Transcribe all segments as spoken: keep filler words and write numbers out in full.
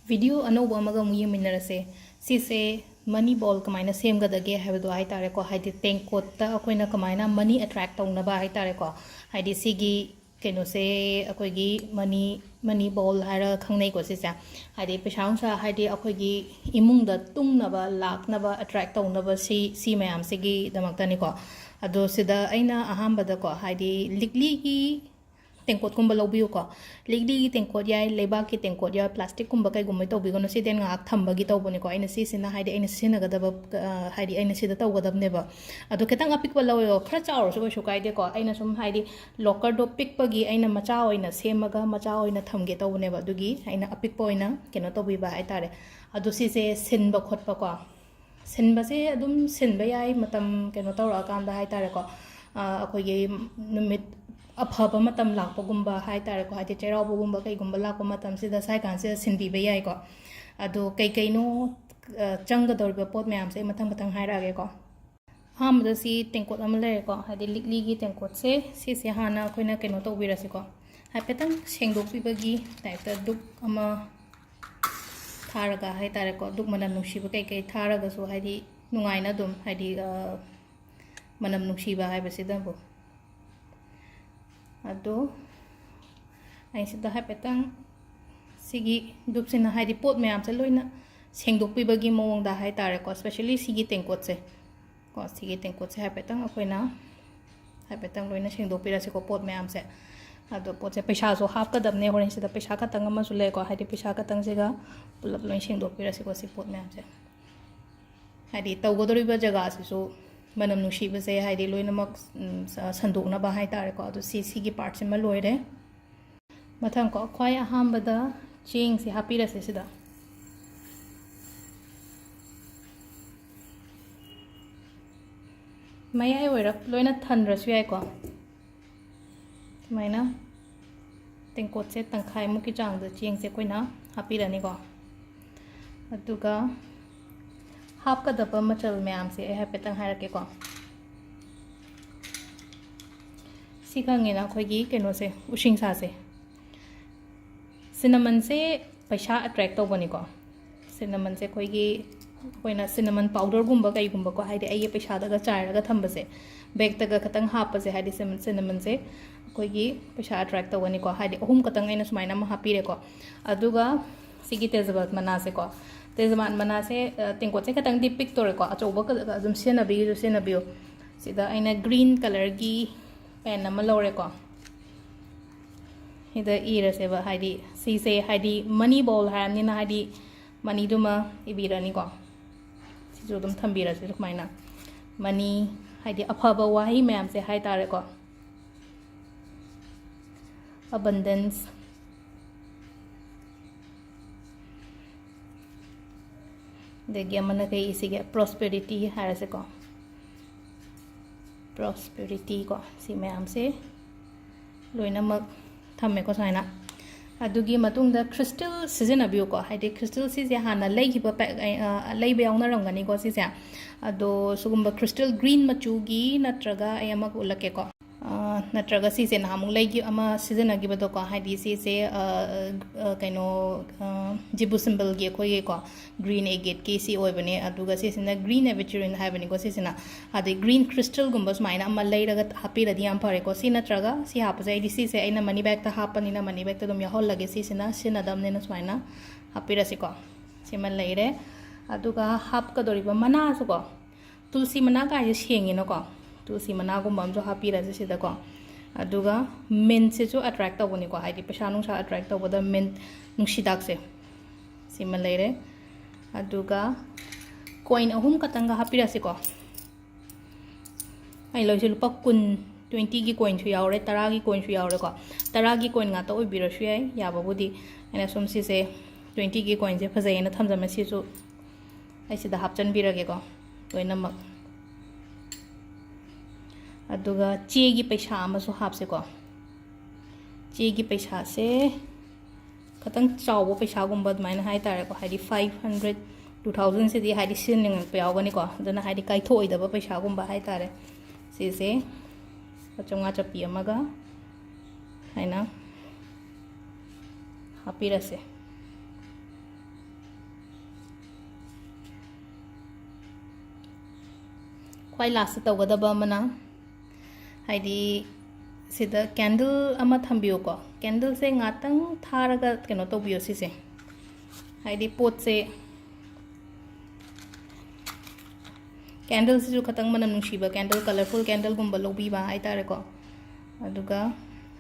Video ꯑꯅꯧꯕ ꯑꯃꯒ ꯑꯃꯨꯛ ꯌꯦꯡꯃꯤꯟꯅꯔꯁꯦ꯫ ꯁꯤꯁꯦ ꯃꯅꯤ ꯕꯣꯜ ꯀꯃꯥꯏꯅ ꯁꯦꯝꯒꯗꯒꯦ ꯍꯥꯏꯕꯗꯣ ꯍꯥꯏꯇꯥꯔꯦꯀꯣ, ꯍꯥꯏꯗꯤ ꯇꯦꯡꯀꯣꯠꯇ ꯑꯩꯈꯣꯏꯅ ꯀꯃꯥꯏꯅ ꯃꯅꯤ ꯑꯦꯇ꯭ꯔꯦꯛ ꯇꯧꯅꯕ ꯍꯥꯏꯇꯥꯔꯦꯀꯣ, ꯍꯥꯏꯗꯤ ꯁꯤꯒꯤ ꯀꯩꯅꯣꯁꯦ ꯑꯩꯈꯣꯏꯒꯤ ꯃꯅꯤ ꯃꯅꯤ ꯕꯣꯜ ꯍꯥꯏꯔꯒ ꯈꯪꯅꯩꯀꯣ ꯁꯤꯁꯦ꯫ ꯍꯥꯏꯗꯤ ꯄꯩꯁꯥ ꯅꯨꯡꯁꯥ, ꯍꯥꯏꯗꯤ ꯑꯩꯈꯣꯏꯒꯤ ꯏꯃꯨꯡꯗ ꯇꯨꯡꯅꯕ ꯂꯥꯛꯅꯕ ꯑꯦꯇ꯭ꯔꯦꯛ ꯇꯧꯅꯕ ꯁꯤ ꯁꯤ ꯃꯌꯥꯝꯁꯤꯒꯤꯗꯃꯛꯇꯅꯤꯀꯣ꯫ ꯑꯗꯣ ꯁꯤꯗ ꯑꯩꯅ ꯑꯍꯥꯟꯕꯗꯀꯣ, ꯍꯥꯏꯗꯤ ꯂꯤꯛꯂꯤꯒꯤ ꯇꯦꯡꯀꯣꯠꯀꯨꯝꯕ ꯂꯧꯕꯤꯌꯨꯀꯣ꯫ ꯂꯤꯛꯂꯤꯒꯤ ꯇꯦꯡꯀꯣꯠ ꯌꯥꯏ, ꯂꯩꯕꯥꯛꯀꯤ ꯇꯦꯡꯀꯣꯠ ꯌꯥꯏ, ꯄ꯭ꯂꯥꯁꯇꯤꯛꯀꯨꯝꯕ ꯀꯩꯒꯨꯝꯕ ꯇꯧꯕꯤꯒꯅꯨ꯫ ꯁꯤꯗꯤ ꯑꯩꯅ ꯉꯥꯏꯍꯥꯛ ꯊꯝꯕꯒꯤ ꯇꯧꯕꯅꯤꯀꯣ꯫ ꯑꯩꯅ ꯁꯤꯁꯤꯅ ꯍꯥꯏꯗꯤ ꯑꯩꯅ ꯁꯤꯖꯤꯟꯅꯒꯗꯕ, ꯑ, ꯍꯥꯏꯗꯤ ꯑꯩꯅ ꯁꯤꯗ ꯇꯧꯒꯗꯕꯅꯦꯕ꯫ ꯑꯗꯣ ꯈꯤꯇꯪ ꯑꯄꯤꯛꯄ ꯂꯧꯋꯦꯀꯣ, ꯈꯔ ꯆꯥꯎꯔꯁꯨ ꯀꯩꯁꯨ ꯀꯥꯏꯗꯦꯀꯣ꯫ ꯑꯩꯅ ꯁꯨꯝ ꯍꯥꯏꯗꯤ ꯂꯣꯀꯔꯗꯣ ꯄꯤꯛꯄꯒꯤ ꯑꯩꯅ ꯃꯆꯥ ꯑꯣꯏꯅ ꯁꯦꯝꯃꯒ ꯃꯆꯥ ꯑꯣꯏꯅ ꯊꯝꯒꯦ ꯇꯧꯕꯅꯦꯕ꯫ ꯑꯗꯨꯒꯤ ꯑꯩꯅ ꯑꯄꯤꯛꯄ ꯑꯣꯏꯅ ꯀꯩꯅꯣ ꯇꯧꯕꯤꯕ ꯍꯥꯏꯇꯥꯔꯦ꯫ ꯑꯗꯣ ꯁꯤꯁꯦ ꯁꯤꯟꯕ ꯈꯣꯠꯄꯀꯣ, ꯁꯤꯟꯕꯁꯦ ꯑꯗꯨꯝ ꯁꯤꯟꯕ ꯌꯥꯏ, ꯃꯇꯝ ꯀꯩꯅꯣ ꯇꯧꯔꯛꯑꯀꯥꯟꯗ ꯍꯥꯏꯇꯥꯔꯦꯀꯣ꯫ ꯑ, ꯑꯩꯈꯣꯏꯒꯤ ꯅꯨꯃꯤꯠ ꯑꯐꯕ ꯃꯇꯝ ꯂꯥꯛꯄꯒꯨꯝꯕ ꯍꯥꯏꯇꯥꯔꯦꯀꯣ, ꯍꯥꯏꯗꯤ ꯆꯩꯔꯥꯎꯕꯒꯨꯝꯕ ꯀꯩꯒꯨꯝꯕ ꯂꯥꯛꯄ ꯃꯇꯝꯁꯤꯗ, ꯁ꯭ꯋꯥꯏ ꯀꯥꯟꯁꯤꯗ ꯁꯤꯟꯕꯤꯕ ꯌꯥꯏꯀꯣ꯫ ꯑꯗꯣ ꯀꯩꯀꯩꯅꯣ, ꯑ, ꯆꯪꯒꯗꯧꯔꯤꯕ ꯄꯣꯠ ꯃꯌꯥꯝꯁꯦ ꯑꯩ ꯃꯊꯪ ꯃꯊꯪ ꯍꯥꯏꯔꯛꯑꯒꯦꯀꯣ꯫ ꯑꯍꯥꯟꯕꯗ ꯁꯤ ꯇꯦꯡꯀꯣꯠ ꯑꯃ ꯂꯩꯔꯦꯀꯣ, ꯍꯥꯏꯗꯤ ꯂꯤꯛꯂꯤꯒꯤ ꯇꯦꯡꯀꯣꯠꯁꯦ, ꯁꯤꯁꯦ ꯍꯥꯟꯅ ꯑꯩꯈꯣꯏꯅ ꯀꯩꯅꯣ ꯇꯧꯕꯤꯔꯁꯤꯀꯣ, ꯍꯥꯏꯐꯦꯠꯇꯪ ꯁꯦꯡꯗꯣꯛꯄꯤꯕꯒꯤ ꯇꯥꯏꯞꯇ ꯙꯨꯞ ꯑꯃ ꯊꯥꯔꯒ ꯍꯥꯏꯇꯥꯔꯦꯀꯣ, ꯙꯨꯞ ꯃꯅꯝ ꯅꯨꯡꯁꯤꯕ ꯀꯩꯀꯩ ꯊꯥꯔꯒꯁꯨ ꯍꯥꯏꯗꯤ ꯅꯨꯡꯉꯥꯏꯅ ꯑꯗꯨꯝ ꯍꯥꯏꯗꯤ, ꯑ, ꯃꯅꯝ ꯅꯨꯡꯁꯤꯕ ꯍꯥꯏꯕꯁꯤꯗꯕꯨ꯫ ꯑꯗꯣ ꯑꯩ ꯁꯤꯗ ꯍꯥꯏꯐꯦꯠꯇꯪ ꯁꯤꯒꯤ ꯙꯨꯞꯁꯤꯅ ꯍꯥꯏꯗꯤ ꯄꯣꯠ ꯃꯌꯥꯝꯁꯦ ꯂꯣꯏꯅ ꯁꯦꯡꯗꯣꯛꯄꯤꯕꯒꯤ ꯃꯑꯣꯡꯗ ꯍꯥꯏꯇꯥꯔꯦꯀꯣ, especially ꯁꯤꯒꯤ ꯇꯦꯡꯀꯣꯠꯁꯦ ꯀꯣ, ꯁꯤꯒꯤ ꯇꯦꯡꯀꯣꯠꯁꯦ ꯍꯥꯏꯐꯦꯠꯇꯪ ꯑꯩꯈꯣꯏꯅ ꯍꯥꯏꯐꯦꯠꯇꯪ ꯂꯣꯏꯅ ꯁꯦꯡꯗꯣꯛꯄꯤꯔꯁꯤꯀꯣ, ꯄꯣꯠ ꯃꯌꯥꯝꯁꯦ꯫ ꯑꯗꯣ ꯄꯣꯠꯁꯦ ꯄꯩꯁꯥꯁꯨ ꯍꯥꯞꯀꯗꯕꯅꯦ, ꯍꯣꯔꯦꯟ ꯁꯤꯗ ꯄꯩꯁꯥ ꯈꯛꯇꯪ ꯑꯃꯁꯨ ꯂꯩꯀꯣ, ꯍꯥꯏꯗꯤ ꯄꯩꯁꯥ ꯈꯛꯇꯪꯁꯤꯒ ꯄꯨꯂꯞ ꯂꯣꯏ ꯁꯦꯡꯗꯣꯛꯄꯤꯔꯁꯤꯀꯣ, ꯁꯤ ꯄꯣꯠ ꯃꯌꯥꯝꯁꯦ꯫ ꯍꯥꯏꯗꯤ ꯇꯧꯒꯗꯧꯔꯤꯕ ꯖꯒꯥꯁꯤꯁꯨ ꯃꯅꯝ ꯅꯨꯡꯁꯤꯕꯁꯦ ꯍꯥꯏꯗꯤ ꯂꯣꯏꯅꯃꯛ, ꯎꯝ, ꯁ-, ꯁꯟꯗꯣꯛꯅꯕ ꯍꯥꯏꯇꯥꯔꯦꯀꯣ꯫ ꯑꯗꯣ ꯁꯤ, ꯁꯤꯒꯤ ꯄꯥꯔꯠꯁꯤꯃ ꯂꯣꯏꯔꯦ꯫ ꯃꯊꯪꯀꯣ, ꯈ꯭ꯋꯥꯏ ꯑꯍꯥꯟꯕꯗ ꯆꯦꯡꯁꯦ ꯍꯥꯞꯄꯤꯔꯁꯦ ꯁꯤꯗ꯫ ꯃꯌꯥꯏ ꯑꯣꯏꯔꯞ ꯂꯣꯏꯅ ꯊꯟꯗ꯭ꯔꯁꯨ ꯌꯥꯏꯀꯣ꯫ ꯁꯨꯃꯥꯏꯅ ꯇꯦꯡꯀꯣꯠꯁꯦ ꯇꯪꯈꯥꯏꯃꯨꯛꯀꯤ ꯆꯥꯡꯗ ꯆꯦꯡꯁꯦ ꯑꯩꯈꯣꯏꯅ ꯍꯥꯞꯄꯤꯔꯅꯤꯀꯣ꯫ ꯑꯗꯨꯒ ꯍꯥꯞꯀꯗꯕ ꯃꯆꯜ ꯃꯌꯥꯝꯁꯦ ꯑꯩ ꯍꯥꯏꯐꯦꯠꯇꯪ ꯍꯥꯏꯔꯛꯀꯦꯀꯣ꯫ ꯁꯤ ꯈꯪꯉꯦꯅ ꯑꯩꯈꯣꯏꯒꯤ ꯀꯩꯅꯣꯁꯦ, ꯎꯁꯤꯡꯁꯥꯁꯦ꯫ ꯁꯤꯅꯃꯟꯁꯦ ꯄꯩꯁꯥ ꯑꯦꯇ꯭ꯔꯦꯛ ꯇꯧꯕꯅꯤꯀꯣ꯫ ꯁꯤꯅꯃꯟꯁꯦ ꯑꯩꯈꯣꯏꯒꯤ, ꯑꯩꯈꯣꯏꯅ ꯁꯤꯅꯃꯟ ꯄꯥꯎꯗꯔꯒꯨꯝꯕ ꯀꯩꯒꯨꯝꯕꯀꯣ, ꯍꯥꯏꯗꯤ ꯑꯩꯒꯤ ꯄꯩꯁꯥꯗꯒ ꯆꯥꯏꯔꯒ ꯊꯝꯕꯁꯦ, ꯕꯦꯛꯇꯒ ꯈꯇꯪ ꯍꯥꯞꯄꯁꯦ, ꯍꯥꯏꯗꯤ ꯁꯤꯃ- ꯁꯤꯅꯃꯟꯁꯦ ꯑꯩꯈꯣꯏꯒꯤ ꯄꯩꯁꯥ ꯑꯦꯇ꯭ꯔꯦꯛ ꯇꯧꯒꯅꯤꯀꯣ꯫ ꯍꯥꯏꯗꯤ ꯑꯍꯨꯝ ꯈꯛꯇꯪ ꯑꯩꯅ ꯁꯨꯃꯥꯏꯅ ꯑꯃ ꯍꯥꯞꯄꯤꯔꯦꯀꯣ꯫ ꯑꯗꯨꯒ ꯁꯤꯒꯤ ꯇꯦꯖꯄꯠ ꯃꯅꯥꯁꯦꯀꯣ, ꯇꯦꯖꯄꯠ ꯃꯅꯥꯁꯦ, ꯑ, ꯇꯦꯡꯀꯣꯠꯁꯦ ꯈꯤꯇꯪꯗꯤ ꯄꯤꯛꯇꯣꯔꯦꯀꯣ, ꯑꯆꯧꯕ ꯀ- ꯑꯗꯨꯝ ꯁꯤꯖꯤꯟꯅꯕꯤꯒꯤꯁꯨ ꯁꯤꯖꯤꯟꯅꯕꯤꯌꯨ꯫ ꯁꯤꯗ ꯑꯩꯅ ꯒ꯭ꯔꯤꯟ ꯀꯂꯔꯒꯤ ꯄꯦꯟ ꯑꯃ ꯂꯧꯔꯦꯀꯣ꯫ ꯁꯤꯗ ꯏꯔꯁꯦꯕ, ꯍꯥꯏꯗꯤ ꯁꯤꯁꯦ, ꯍꯥꯏꯗꯤ ꯃꯅꯤ ꯕꯣꯜ ꯍꯥꯏꯔꯕꯅꯤꯅ, ꯍꯥꯏꯗꯤ ꯃꯅꯤꯗꯨꯃ ꯏꯕꯤꯔꯅꯤꯀꯣ꯫ ꯁꯤꯁꯨ ꯑꯗꯨꯝ ꯊꯝꯕꯤꯔꯁꯦ ꯁꯨꯃꯥꯏꯅ꯫ ꯃꯅꯤ, ꯍꯥꯏꯗꯤ ꯑꯐꯕ ꯋꯥꯍꯩ ꯃꯌꯥꯝꯁꯦ ꯍꯥꯏ ꯇꯥꯔꯦꯀꯣ꯫ Abundance꯫ ꯑꯗꯒꯤ ꯑꯃꯅ ꯀꯩ ꯏꯁꯤꯒꯦ? Prosperity ꯍꯥꯏꯔꯁꯦꯀꯣ꯫ Prosperity ꯀꯣ, ꯁꯤ ꯃꯌꯥꯝꯁꯦ ꯂꯣꯏꯅꯃꯛ ꯊꯝꯃꯦꯀꯣ ꯁꯨꯃꯥꯏꯅ꯫ ꯑꯗꯨꯒꯤ ꯃꯇꯨꯡꯗ crystal ꯁꯤꯖꯤꯟꯅꯕꯤꯌꯨꯀꯣ, ꯍꯥꯏꯗꯤ crystal ꯁꯤꯁꯦ ꯍꯥꯟꯅ ꯂꯩꯈꯤꯕ ꯄꯦꯛ-, ꯑ, ꯂꯩꯕ ꯌꯥꯎꯅꯔꯝꯒꯅꯤꯀꯣ ꯁꯤꯁꯦ꯫ ꯑꯗꯣ ꯁꯤꯒꯨꯝꯕ crystal green ꯃꯆꯨꯒꯤ ꯅꯠꯇ꯭ꯔꯒ ꯑꯩ ꯑꯃꯒ ꯎꯠꯂꯛꯀꯦꯀꯣ꯫ ꯑ, ꯅꯠꯇ꯭ꯔꯒ ꯁꯤꯁꯦ ꯅꯍꯥꯟꯃꯨꯛ ꯂꯩꯈꯤ-, ꯑꯃ ꯁꯤꯖꯤꯟꯅꯈꯤꯕꯗꯣꯀꯣ, ꯍꯥꯏꯗꯤ ꯁꯤꯁꯦ, ꯑ, ꯑ, ꯀꯩꯅꯣ, ꯑ, ꯖꯤꯕꯨ ꯁꯤꯝꯕꯜꯒꯤ ꯑꯩꯈꯣꯏꯒꯤꯀꯣ, green agate ꯀꯤ ꯁꯤ ꯑꯣꯏꯕꯅꯦ꯫ ꯑꯗꯨꯒ ꯁꯤꯁꯤꯅ green aventurine ꯍꯥꯏꯕꯅꯤꯀꯣ ꯁꯤꯁꯤꯅ꯫ ꯑꯗꯩ green crystal ꯒꯨꯝꯕ ꯁꯨꯃꯥꯏꯅ ꯑꯃ ꯂꯩꯔꯒ ꯍꯥꯞꯄꯤꯔꯗꯤ ꯌꯥꯝ ꯐꯔꯦꯀꯣ꯫ ꯁꯤ ꯅꯠꯇ꯭ꯔꯒ ꯁꯤ ꯍꯥꯞꯄꯁꯦ, ꯑꯩꯗꯤ ꯁꯤꯁꯦ ꯑꯩꯅ money bag ꯇ ꯍꯥꯞꯄꯅꯤꯅ money bag ꯇ ꯑꯗꯨꯝ ꯌꯥꯎꯍꯜꯂꯒꯦ꯫ ꯁꯤꯁꯤꯅ ꯁꯤꯖꯤꯟꯅꯗꯕꯅꯤꯅ ꯁꯨꯃꯥꯏꯅ ꯍꯥꯞꯄꯤꯔꯁꯤꯀꯣ꯫ ꯁꯤꯃ ꯂꯩꯔꯦ꯫ ꯑꯗꯨꯒ ꯍꯥꯞꯀꯗꯧꯔꯤꯕ ꯃꯅꯥꯁꯨꯀꯣ, ꯇꯨꯜꯁꯤ ꯃꯅꯥ ꯀꯥꯏꯁꯦ ꯁꯦꯡꯉꯦꯅꯀꯣ, ꯇꯨꯜꯁꯤ ꯃꯅꯥꯒꯨꯝꯕ ꯑꯃꯁꯨ ꯍꯥꯞꯄꯤꯔꯁꯦ ꯁꯤꯗꯀꯣ꯫ ꯑꯗꯨꯒ mint ꯁꯤꯁꯨ attract ꯇꯧꯕꯅꯤꯀꯣ, ꯍꯥꯏꯗꯤ ꯄꯩꯁꯥ ꯅꯨꯡꯁꯥ attract ꯇꯧꯕꯗ mint, ꯅꯨꯡꯁꯤꯗꯥꯛꯁꯦ, ꯁꯤꯃ ꯂꯩꯔꯦ꯫ ꯑꯗꯨꯒ coin ꯑꯍꯨꯝ ꯈꯛꯇꯪꯒ ꯍꯥꯞꯄꯤꯔꯁꯤꯀꯣ꯫ ꯑꯩ ꯂꯣꯏꯁꯦ ꯂꯨꯄꯥ ꯀꯨꯟ, twenty ꯒꯤ coin ꯁꯨ ꯌꯥꯎꯔꯦ, ꯇꯔꯥꯒꯤ coin ꯁꯨ ꯌꯥꯎꯔꯦꯀꯣ꯫ ꯇꯔꯥꯒꯤ coin ꯉꯥꯛꯇ ꯑꯣꯏꯕꯤꯔꯁꯨ ꯌꯥꯏ, ꯌꯥꯕꯕꯨꯗꯤ꯫ ꯑꯩꯅ ꯁꯨꯝ ꯁꯤꯁꯦ twenty ꯒꯤ coin ꯁꯦ ꯐꯖꯩꯌꯦꯅ ꯊꯝꯖꯕꯅꯦ, ꯁꯤꯁꯨ ꯑꯩ ꯁꯤꯗ ꯍꯥꯞꯆꯤꯟꯕꯤꯔꯒꯦꯀꯣ ꯂꯣꯏꯅꯃꯛ꯫ ꯑꯗꯨꯒ ꯆꯦꯒꯤ ꯄꯩꯁꯥ ꯑꯃꯁꯨ ꯍꯥꯞꯁꯦꯀꯣ꯫ ꯆꯦꯒꯤ ꯄꯩꯁꯥꯁꯦ ꯈꯤꯇꯪ ꯆꯥꯎꯕ ꯄꯩꯁꯥꯒꯨꯝꯕ ꯑꯗꯨꯃꯥꯏꯅ ꯍꯥꯏꯇꯥꯔꯦꯀꯣ, ꯍꯥꯏꯗꯤ five hundred, two thousand ꯁꯤꯗꯤ ꯍꯥꯏꯗꯤ ꯁꯤꯖꯤꯟꯅꯅꯤꯡꯉꯛꯄ ꯌꯥꯎꯒꯅꯤꯀꯣ, ꯑꯗꯨꯅ ꯍꯥꯏꯗꯤ ꯀꯥꯏꯊꯣꯛꯑꯣꯏꯗꯕ ꯄꯩꯁꯥꯒꯨꯝꯕ ꯍꯥꯏꯇꯥꯔꯦ꯫ ꯁꯤꯁꯦ ꯂꯨꯄꯥ ꯆꯥꯝꯃꯉꯥ ꯆꯠꯄꯤ ꯑꯃꯒ ꯍꯥꯏꯅ ꯍꯥꯞꯄꯤꯔꯁꯦ꯫ ꯈ꯭ꯋꯥꯏ ꯂꯥꯁꯇ ꯇꯧꯒꯗꯕ ꯑꯃꯅ, ꯍꯥꯏꯗꯤ, ꯁꯤꯗ ꯀꯦꯟꯗꯜ ꯑꯃ ꯊꯝꯕꯤꯌꯨꯀꯣ꯫ ꯀꯦꯟꯗꯜꯁꯦ ꯉꯥꯛꯇꯪ ꯊꯥꯔꯒ ꯀꯩꯅꯣ ꯇꯧꯕꯤꯌꯣ ꯁꯤꯁꯦ, ꯍꯥꯏꯗꯤ ꯄꯣꯠꯁꯦ, ꯀꯦꯟꯗꯜꯁꯤꯁꯨ ꯈꯇꯪ ꯃꯅꯝ ꯅꯨꯡꯁꯤꯕ ꯀꯦꯟꯗꯜ, ꯀꯂꯔꯐꯨꯜ ꯀꯦꯟꯗꯜꯒꯨꯝꯕ ꯂꯧꯕꯤꯕ ꯍꯥꯏꯇꯥꯔꯦꯀꯣ꯫ ꯑꯗꯨꯒ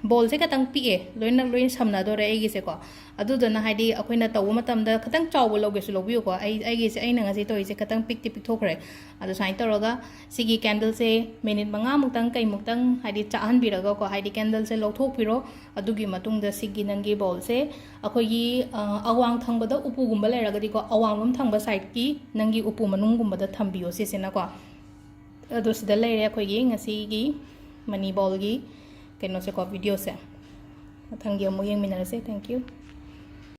ꯕꯣꯜꯁꯦ ꯈꯇꯪ ꯄꯤꯛꯑꯦ, ꯂꯣꯏꯅ ꯂꯣꯏꯅ ꯁꯝꯅꯗꯣꯔꯦ ꯑꯩꯒꯤꯁꯦꯀꯣ꯫ ꯑꯗꯨꯗꯨꯅ ꯍꯥꯏꯗꯤ ꯑꯩꯈꯣꯏꯅ ꯇꯧꯕ ꯃꯇꯝꯗ ꯈꯇꯪ ꯆꯥꯎꯕ ꯂꯧꯒꯦꯁꯨ ꯂꯧꯕꯤꯌꯨꯀꯣ꯫ ꯑꯩ ꯑꯩꯒꯤꯁꯦ, ꯑꯩꯅ ꯉꯁꯤ ꯇꯧꯔꯤꯁꯦ ꯈꯇꯪ ꯄꯤꯛꯇꯤ ꯄꯤꯛꯊꯣꯛꯈ꯭ꯔꯦ꯫ ꯑꯗꯨ ꯁꯨꯃꯥꯏꯅ ꯇꯧꯔꯒ ꯁꯤꯒꯤ ꯀꯦꯟꯗꯜꯁꯦ ꯃꯤꯅꯤꯠ ꯃꯉꯥꯃꯨꯛꯇꯪ ꯀꯩꯃꯨꯛꯇꯪ ꯍꯥꯏꯗꯤ ꯆꯥꯛꯍꯟꯕꯤꯔꯒꯀꯣ, ꯍꯥꯏꯗꯤ ꯀꯦꯟꯗꯜꯁꯦ ꯂꯧꯊꯣꯛꯄꯤꯔꯣ꯫ ꯑꯗꯨꯒꯤ ꯃꯇꯨꯡꯗ ꯁꯤꯒꯤ ꯅꯪꯒꯤ ꯕꯣꯜꯁꯦ ꯑꯩꯈꯣꯏꯒꯤ, ꯑ, ꯑꯋꯥꯡ ꯊꯪꯕꯗ ꯎꯄꯨꯒꯨꯝꯕ ꯂꯩꯔꯒꯗꯤꯀꯣ, ꯑꯋꯥꯡꯂꯣꯝ ꯊꯪꯕ ꯁꯥꯏꯠꯀꯤ ꯅꯪꯒꯤ ꯎꯄꯨ ꯃꯅꯨꯡꯒꯨꯝꯕꯗ ꯊꯝꯕꯤꯌꯣ ꯁꯤꯁꯤꯅꯀꯣ꯫ ꯑꯗꯣ ꯁꯤꯗ ꯂꯩꯔꯦ ꯑꯩꯈꯣꯏꯒꯤ ꯉꯁꯤꯒꯤ ꯃꯅꯤ ꯕꯣꯜꯒꯤ ꯀꯩꯅꯣꯁꯦꯀꯣ, ꯚꯤꯗꯤꯑꯣꯁꯦ꯫ ꯃꯊꯪꯒꯤ ꯑꯃꯨꯛ ꯌꯦꯡꯃꯤꯟꯅꯔꯁꯦ꯫ Thank you꯫